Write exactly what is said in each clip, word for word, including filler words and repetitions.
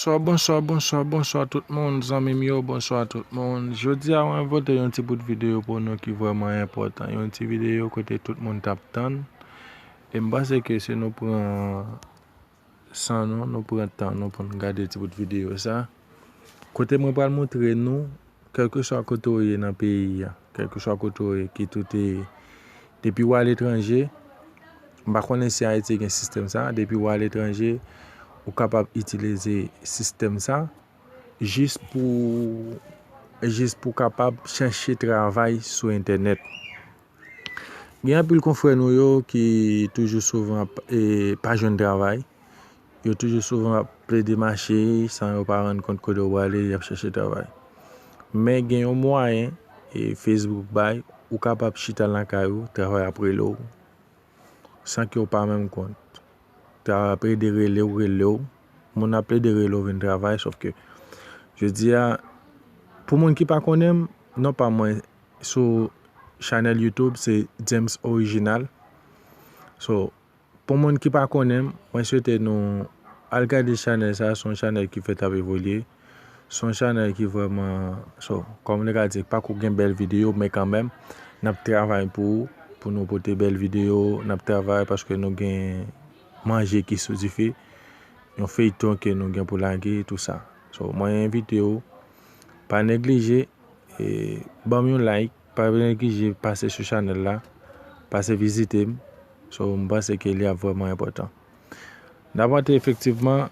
Bonswa, bonswa, bonswa, bonswa tout moun, zanmi m yo, bonswa tout moun. Jodi a, mwen pote yon ti bout videyo pou nou ki vrèman enpòtan. Yon ti videyo kote tout moun t ap tann. E m panse ke si nou pran san nou, nou pran tan nou pou n gade ti bout videyo sa. Kote mwen pral montre nou, kèlkeswa kote w ye nan peyi a, kèlkeswa kote w ye, kit ou te, depi w aletranje, m pa konnen si Ayiti gen sistèm sa, depi w aletranje, ou kapab itilize sistèm sa, jis pou, jis pou kapab chèche travay sou entènèt. Gen anpil konfrè nou yo ki toujou souvan ap, e, pa jwenn travay. Yo toujou souvan ap plede mache san yo pa rann kont kote yo prale, y ap chèche travay. Men gen yon mwayen, e, Facebook bay, ou kapab chita lakay ou, travay ap rele w, san ke w pa menm konn. Travay ap plede rele w, rele w. Moun ap plede rele w vin travay, sòf ke jodi a, pou moun ki pa konnen m, non pa mwen sou chanèl YouTube se James Original. So, pou moun ki pa konnen m, mwen swete nou al gade chanèl sa, se yon chanèl ki fèt ap evolye. Se yon chanèl ki vrèman, so, kòm nou ka di, pako gen bèl videyo, men kanmenm, n ap travay pou, pou nou pote bèl videyo, n ap travay paske nou gen manje ki sou dife, yon feyton ke nou gen pou lage, tou sa. So, mwen envite w, pa neglije, e, ban m yon like, pa neglije pase sou chanèl la, pase vizite m. So, m panse ke li ap vrèman enpòtan. N ap antre efektivman,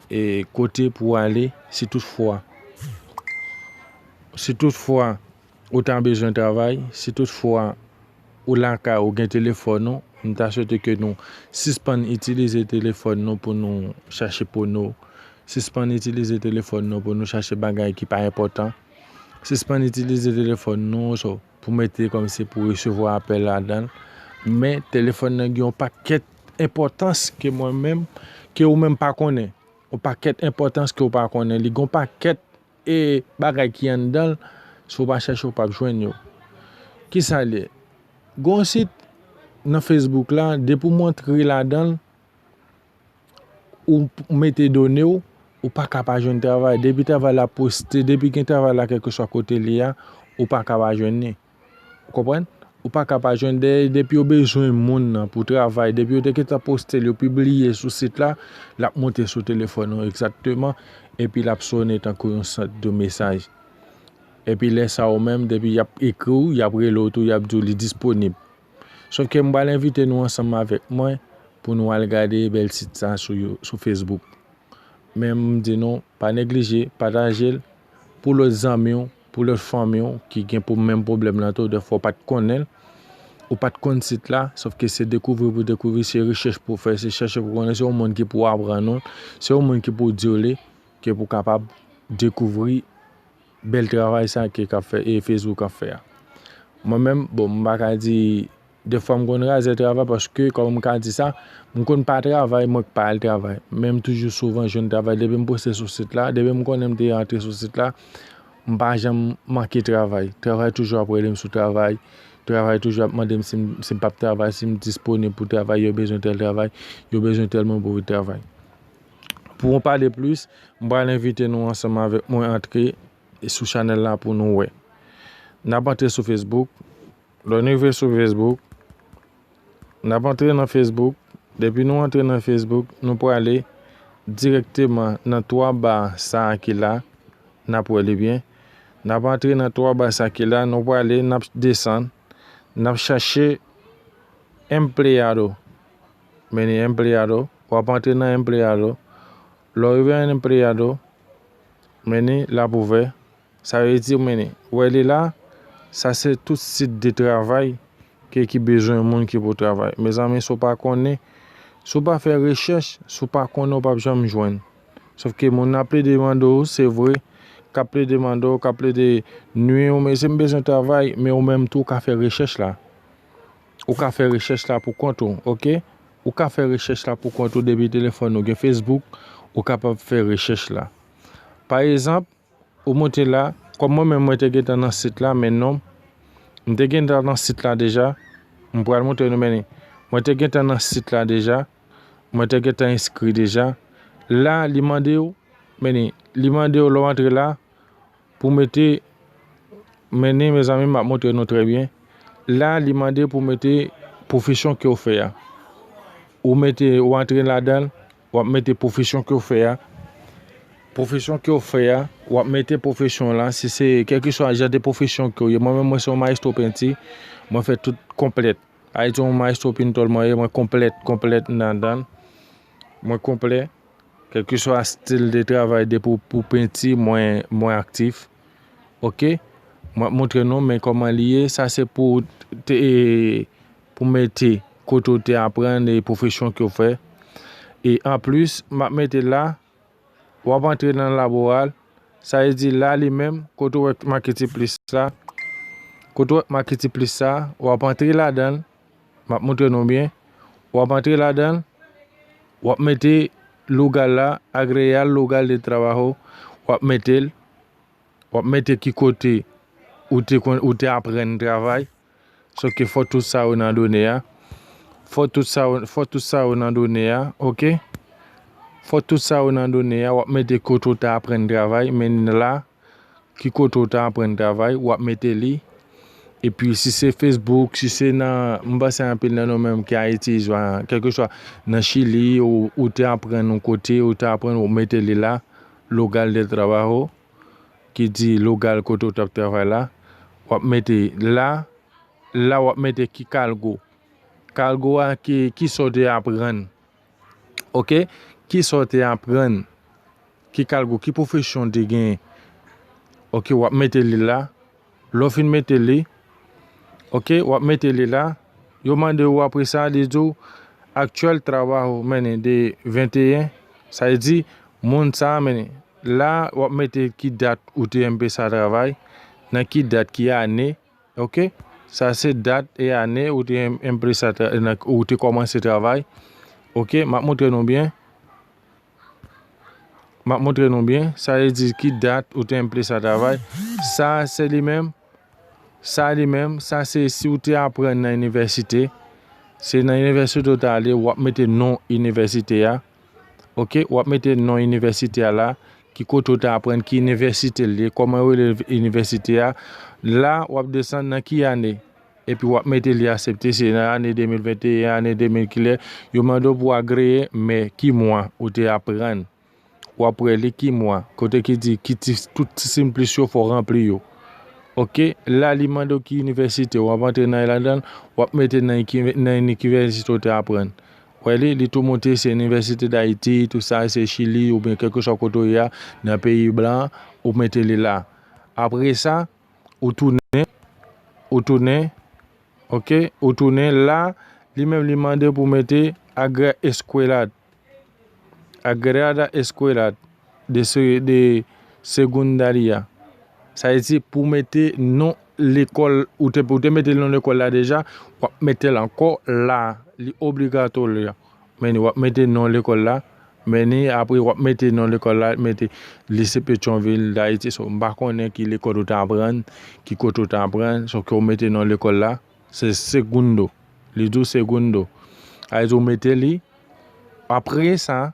e, kote pou w ale, si toutfwa, si toutfwa ou ta bezwen travay, si toutfwa ou lakay ou gen telefòn ou, m ta swete ke nou sispann itilize telefòn nou pou nou chache pòno, sispann itilize telefòn nou pou nou chache bagay ki pa enpòtan, sispann itilize telefòn nou, so, pou mete kòmsi pou resevwa apèl ladan l. Men telefòn nan gen yon pakèt enpòtans ke mwen menm, ke ou menm pa konnen. Yon pakèt enpòtans ke w pa konnen. Li gen yon pakèt, e, bagay ki anndan l. Si w pa chèche, w p ap jwenn yo. Kisa l ye? Gen yon sit nan Facebook la, depi w antre ladan l, ou p-, mete done w, ou pa ka pa jwenn travay. Depi travay la poste, depi gen travay la kèlkeswa kote li a, ou pa ka pa jwenn li. Ou konprann? Ou pa ka pa jwenn de-, depi yo bezwen moun nan pou travay, depi yo te gentan poste l, yo pibliye sou sit la, l ap monte sou telefòn ou egzakteman, epi l ap sone tankou yon sant de mesaj. Epi lè sa ou menm, depi y ap ekri w, y ap rele w tou, y ap di w li disponib. Sòf ke m pral envite nou ansanm avèk mwen pou nou al gade bèl sit sa sou yo-, sou Facebook. Men m di nou, pa neglije, pataje l pou lòt zanmi w, pou lòt fanmi w ki gen pou menm pwoblèm lan tou. Dèfwa w pa t konnen l, ou pa t konn sit la, sòf ke se dekouvri pou dekouvri, se rechèch pou w fè, se chèche pou konnen, se yon moun ki pou aprann ou, se yon moun ki pou di w li, ke pou kapab dekouvri bèl travay sa ke k ap fè, e Facebook ap fè a. Mwen menm, bon, m pa ka di, dèfwa m konn razè travay paske, kòman m ka di sa, m konn pa travay, mwen k pa al travay. Men m toujou souvan jwenn travay. Depi m poste sou sit la, depi m konnen m te antre sou sit la, m pa janm manke travay. Travay toujou ap rele m sou travay. Travay toujou ap mande m si m, si m p ap travay, si m disponib pou travay, yo bezwen tèl travay, yo bezwen tèl moun pou vin travay. Pou n pale plis, m pral envite nou ansanm avèk mwen antre sou chanèl la pou nou wè. N ap antre sou Facebook. Lè n rive sou Facebook, n ap antre nan Facebook. Depi nou antre nan Facebook, nou prale dirèkteman nan twa ba sa a ki la. N ap wè li byen. N ap antre nan twa ba sa ki la, nou prale, n ap desann, n ap chache empleado. Men ni empleado, w ap antre nan empleado. Lè w rive nan empleado, men ni l ap ouvè. Sa vle di, men ni, w wè li la, sa se tout sit de travay ke ki bezwen moun ki pou travay. Mezanmi, si w pa konnen, si w pa fè rechèch, si w pa konnen, w p ap janm jwenn. Sòf ke moun nan ap plede mande w, se vre, k ap plede mande w, k ap plede nwi w, men si m bezwen travay, men ou menm tou w ka fè rechèch la. Ou ka fè rechèch la pou kont ou, oke? Ou ka fè rechèch la pou kont ou depi telefòn ou gen Facebook, ou kapab fè rechèch la. Pa egzanp, ou monte la, kòm mwen menm mwen te gentan nan sit la, men non, m te gentan nan sit la deja, m pral montre nou men ni. Mwen te gentan nan sit la deja, mwen te gentan enskri deja. La, li mande w, Men li mande w lè w antre la pou mete, men mezanmi, m ap montre nou trè byen. La, li mande pou mete pwofesyon ke w fè a. Ou mete, ou antre ladan l, w ap mete pwofesyon ke w fè a. Pwofesyon ke w fè a, w ap mete pwofesyon la. Si se kèlkeswa jan de pwofesyon ke w ye, mwen menm, mwen se yon mayestwo penti, mwen fè tout konplèt. Ayiti, yon mayestwo pintòl mwen ye, mwen konplèt, konplèt nan dan. Mwen konplè. Kèlkeswa stil de travay de pou, pou penti, mwen, mwen aktif. Oke? Mwen ap montre nou, men kòman li ye. Sa se pou te, pou mete kote w te aprann e pwofesyon ke w fè. E anplis, m ap mete la, w ap antre nan laboral. Sa vle di la li menm, kote w wè make ti plis la. Kote w wè make ti plis sa, w ap antre ladan l. M ap montre nou byen. W ap antre ladan l. W ap mete lugar la, agregar lugar de trabajo. W ap mete l. W ap mete ki kote ou te konn, ou te aprann travay. Sòf ke fò tout sa yo nan done a. Fò tout sa yo, fò tout sa yo nan done a, oke? Fò tout sa yo nan done a, w ap mete kote w ta aprann travay, men la, ki kote w ta aprann travay, w ap mete li. Epi si se Facebook, si se nan, m panse anpil nan nou menm ki Ayiti, kèlkeswa nan Chili, ou, ou te aprann yon kote, ou te aprann, ou mete li la, lugar de trabajo, ki di lugar kote w t ap travay la, w ap mete la, la w ap mete ki kalgo. Kalgo a ki, ki sa w te aprann. Oke? Ki sa w te aprann. Ki kalgo, ki pwofesyon w te genyen. Oke, w ap mete li la. Lè w fin mete li, oke, w ap mete li la. Yo mande w apre sa, li di w, actual trabajo, men de venteyen. Sa vle di, moun sa, men la, w ap mete ki dat ou te empezar travay, nan ki dat, ki ane, oke? Sa se dat e ane ou te em-, empezar tra-, nan, ou te kòmanse travay. Oke, m ap montre nou byen. M ap montre nou byen. Sa vle di ki dat ou te empezar travay. Sa se li menm. Sa li menm, sa se si w te aprann nan inivèsite. Se nan inivèsite w te ale, w ap mete non inivèsite a. Oke, w ap mete non inivèsite a la, ki kote w te aprann, ki inivèsite l ye, kòman yo rele inivèsite a. La, w ap desann nan ki ane. Epi w ap mete li aksepte, se nan ane de mil venteyen, ane de mil kilè, yo mande w pou w agreye, men ki mwa ou te aprann. W ap wè li ki mwa, kote ki di ki ti, tout ti siy plis yo fò w ranpli yo. Oke, la li mande w ki inivèsite, w ap antre nan ladan l, w ap mete nan ki, nan inivèsite w te aprann. Wè li, li tou montre se Inivèsite Dayiti, tou sa, se Chili, oubyen kèlkeswa kote w ye a, nan peyi blan, ou mete li la. Apre sa, ou tounen, ou tounen, oke, ou tounen la, li menm li mande pou mete Agre Escuela, Agrada Escuela de, se- de Secundaria. Sa vle di pou mete non lekòl, ou te, ou te mete non lekòl la deja, w ap mete l ankò la, li obligatorya. Men w ap mete non lekòl la, men apre w ap mete non lekòl la, mete Lycée Petyonvil Dayiti. So, m pa konnen ki lekòl ou ta aprann, ki kote ou ta aprann, so ke w mete non lekòl la, se segundo. Li di w segundo. Sa vle di w mete li. Apre sa,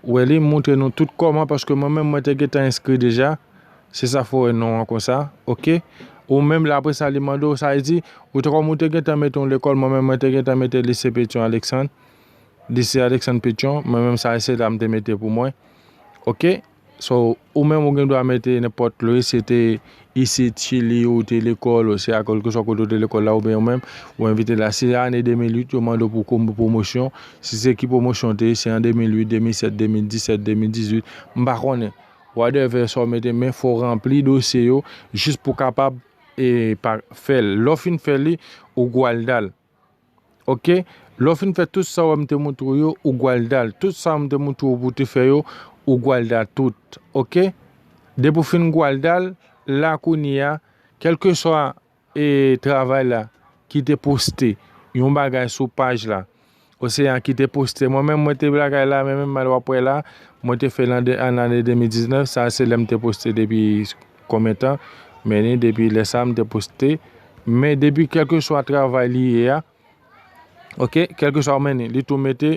wè li montre nou tout kòman, paske mwen menm mwen te gentan enskri deja. Se sa fè w wè non an konsa, oke? Ou menm la apre sa li mande w, sa vle di, ou te kòm ou te gentan mete yon lekòl, mwen menm mwen te gentan mete Lycée Pétion Alexandre. Lycée Alexandre Pétion, mwen menm sa se la m te mete pou mwen. Oke? So, ou menm ou gen dwa mete nenpòt lè, se te isit, Chili, ou te lekòl, ou se a kèlkeswa kote ou te lekòl la, oubyen ou menm, ou envite la. Si ane de mil uit, yo mande w pou kom-, pwomosyon. Si se ki pwomosyon te ye, se an de mil uit, de mil sèt, de mil disèt, de mil dizuit, m pa konnen. Whatever sa w mete, men fò w ranpli dosye yo, jis pou w kapab, e, pa, fè l. Lè w fin fè li, ou gwal dal. Oke? Lè w fin fè tout sa w wè m te montre w yo, ou gwal dal. Tout sa m te montre w pou w te fè yo, ou gwal dal tout. Oke? Depi w fin gwal dal, la kounye a, kèlkeswa, e, travay la, ki te poste yon bagay sou paj la, Oseyan ki te poste. Mwen menm, mwen te bagay la, men menm mal w ap wè la, mwen te fè l an de, an ane de mil diznèf, sa se lè m te poste depi konbyen tan, men ni depi lè sa m te poste. Men depi kèlkeswa travay li ye a, oke, kèlkeswa w mennen, li tou mete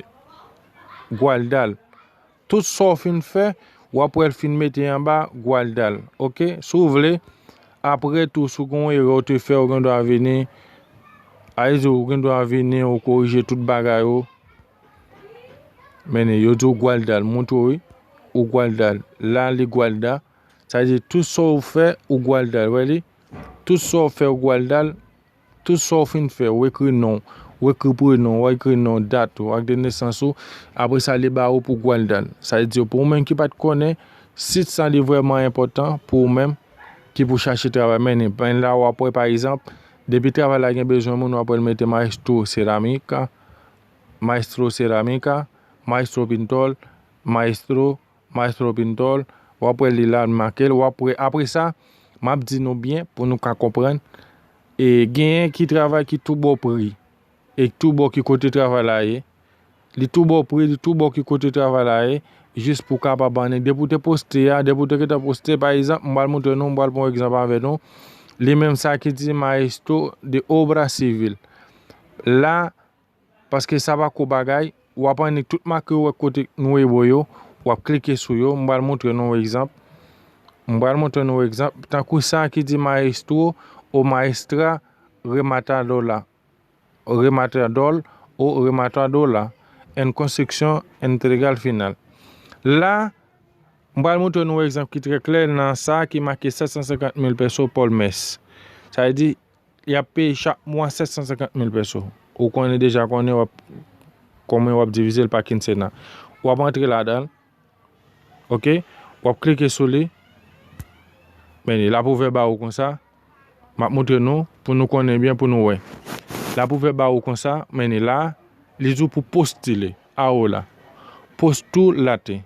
gwal dal. Tout sa w fin fè, W ap wè l fin mete anba Gwaldal. Oke? Si w vle, apre tou, si w gen yon erè w te fè, ou gen dwa vini, a vle di, ou gen dwa vini, ou korije tout bagay ou. Men yo di w Gwaldal, montre w, wi. Ou Gwaldal. La, li Gwalda. Sa vle di, tout sa w fè, ou Gwaldal. Wè li? Tout sa w fè, ou Gwaldal. Tout sa w fin fè, ou ekri non w, ou ekri prenon w, ou ekri non, dat ou, ak de nesans ou, apre sa, li ba ou pou Gwaldal. Sa vle di, pou ou menm ki pa t konnen, sit sa li vrèman enpòtan pou ou menm ki pou chache travay. Men, men la, w ap wè, pa egzanp, depi travay la gen bezwen moun, w ap wè l mete Maestro Seramika, Maestro Seramika, Maestro Pintol, Maestro, Maestro Pintol, w ap wè li la, l make l, w ap wè, apre sa, m ap di nou byen pou nou ka konprann. E genyen ki travay ki tou bò pri, e tou bò ki kote travay la ye. Li tou bò pri, li tou bò ki kote travay la ye, jis pou kapab annik. Depi w te poste a, depi w te gentan poste, pa egzanp, m pral montre nou, m pral pran egzanp avè nou. Li menm sa ki di Maestro de Obra Civil. La, paske sa pa ko bagay, w ap annik tout make w wè kote nou ebo yo, w ap klike sou yo, m pral montre nou egzanp. M pral montre nou egzanp, tankou sa ki di Maestro o Maestra Rematador la. Rematador o Rematador la, en construction integral final. La, m pral montre nou egzanp ki trè klè nan sa ki make sèt san senkant mil peso Paul Mess. Sa vle di, y ap peye chak mwa sèt san senkant mil peso. Ou konnen deja, konnen w ap, kòman w ap divize l pa kinsena. W ap antre ladan l. Oke? W ap klike sou li. Men li, l ap ouvè ba ou konsa. M ap montre nou, pou nou konnen byen, pou nou wè. L ap ouvè ba ou konsa, men li la, li di w pou postile. Awo la. Postulate.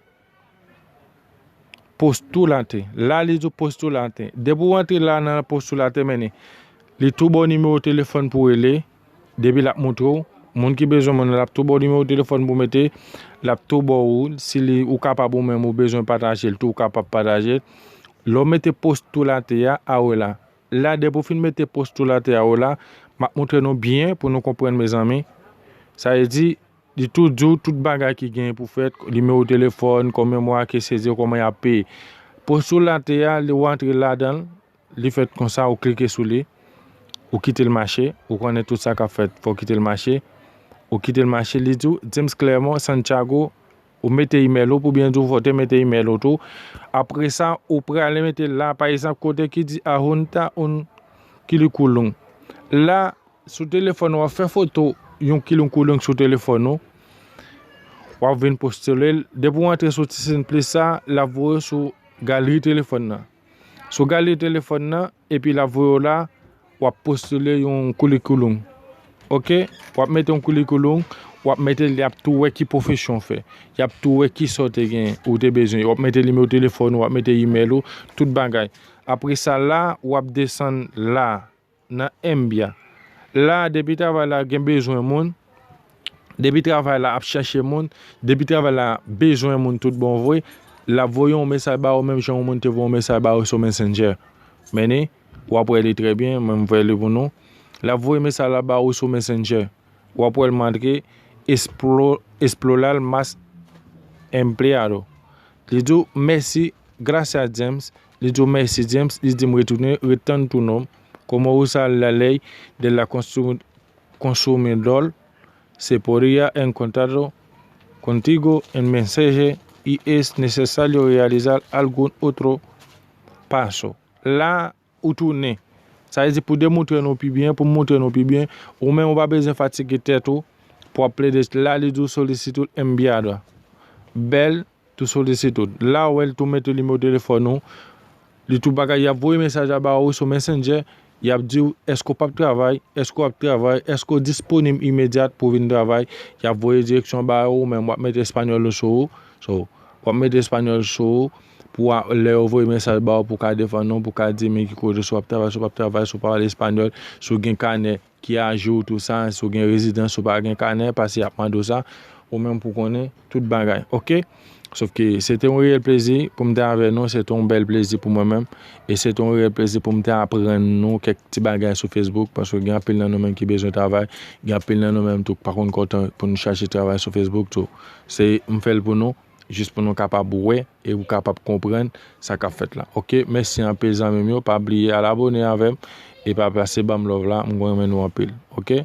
Postulate. La, li di w postulate. Depi w antre la nan postulate, men li, li tou ba w nimewo telefòn pou rele. Depi l ap montre w, moun ki bezwen moun nan, l ap tou ba w nimewo telefòn pou mete, l ap tou ba w, si li, ou kapab ou menm, ou bezwen pataje l tou, ou kapab pataje l. Lè w mete postulate a, a wè la. La, depi w fin mete postulate a, a wè la, m ap montre nou byen pou nou konprann, mezanmi. Sa vle di, li tou di w tout bagay ki genyen pou fèt, nimewo telefòn, konbyen mwa ke sezi, kòman y ap peye. Postulate a, li w antre ladan l, li fèt konsa, ou klike sou li, ou kite l mache, ou konnen tout sa k ap fèt, fò w kite l mache, ou kite l mache, li di w, James Clermont, Santiago, ou mete imèl ou, pou byen di w, fò w te mete imèl ou tou. Apre sa, ou prale mete la, pa egzanp, kote ki di Ahunta un Kilikulung. La, sou telefòn ou, w ap fè foto yon Kilikulung sou telefòn ou, w ap vin postile l. Depi w antre sou ti siy plis sa, l ap voye w sou galri telefòn nan. Sou galri telefòn nan, epi l ap voye w la, w ap postile yon Kilikulung. Oke? W ap mete yon Kilikulung, w ap mete l, y ap tou wè ki pwofesyon w fè. Y ap tou wè ki sa w te gen, ou te bezwen. W ap mete nimewo telefòn ou, w ap mete imèl ou, tout bagay. Apre sa la, w ap desann la, nan Embia. La, depi travay la gen bezwen moun, depi travay la ap chèche moun, depi travay la bezwen moun tout bon vre, l ap voye yon mesaj ba ou, menm jan yon moun te voye yon mesaj ba ou sou Messenger. Men ni, w ap wè li trè byen, mwen m voye li pou nou. L ap voye mesaj la ba ou sou Messenger. W ap wè l make explo-, explorar más empleado. Li di w, mèsi, gracias, James. Li di w, mèsi, James. Li di m retounen, ret tann tou non. Como usar la ley de la consu-, consumidor, se podría encontrar contigo en mensaje y es necesario realizar algún otro paso. La, ou tounen. Sa vle di pou demontre nou pi byen, pou m montre nou pi byen, ou menm ou pa bezwen fatige tèt ou pou w ap plede la, li di w solicitud enviada. Bèl, tu solicitud. La, ou wè l tou mete nimewo telefòn ou. Li tou bagay, y ap voye mesaj la ba ou sou Messenger. Y ap di w, èske w p ap travay? Èske w ap travay? Èske w disponib imedyat pou w vin travay? Y ap voye direksyon ba ou, ou menm w ap mete espanyòl ou sou ou. So, w ap mete espanyòl sou ou pou a, lè yo voye mesaj ba ou pou ka defann ou, pou ka di men ki kote, si w ap travay, si w p ap travay, si w pa pale espanyòl, si w gen kanè ki ajou, tou sa, si w gen rezidans, si w pa gen kanè, paske y ap mande w sa, ou menm pou konnen tout bagay, oke? Sòf ke se te yon reyèl plezi pou m te avè nou, se te yon bèl plezi pou mwen menm, e se te yon reyèl plezi pou m te aprann nou kèk ti bagay sou Facebook, paske gen anpil nan nou menm ki bezwen travay, gen anpil nan nou menm tou k pa konn kontan pou nou chache travay sou Facebook tou. Se, m fè l pou nou, jis pou nou kapab wè e pou kapab konprann sa k ap fèt la. Oke, mèsi anpil zanmi m yo, pa bliye al abone avè m e pa pase ban m love la, m gon renmen nou anpil. Oke.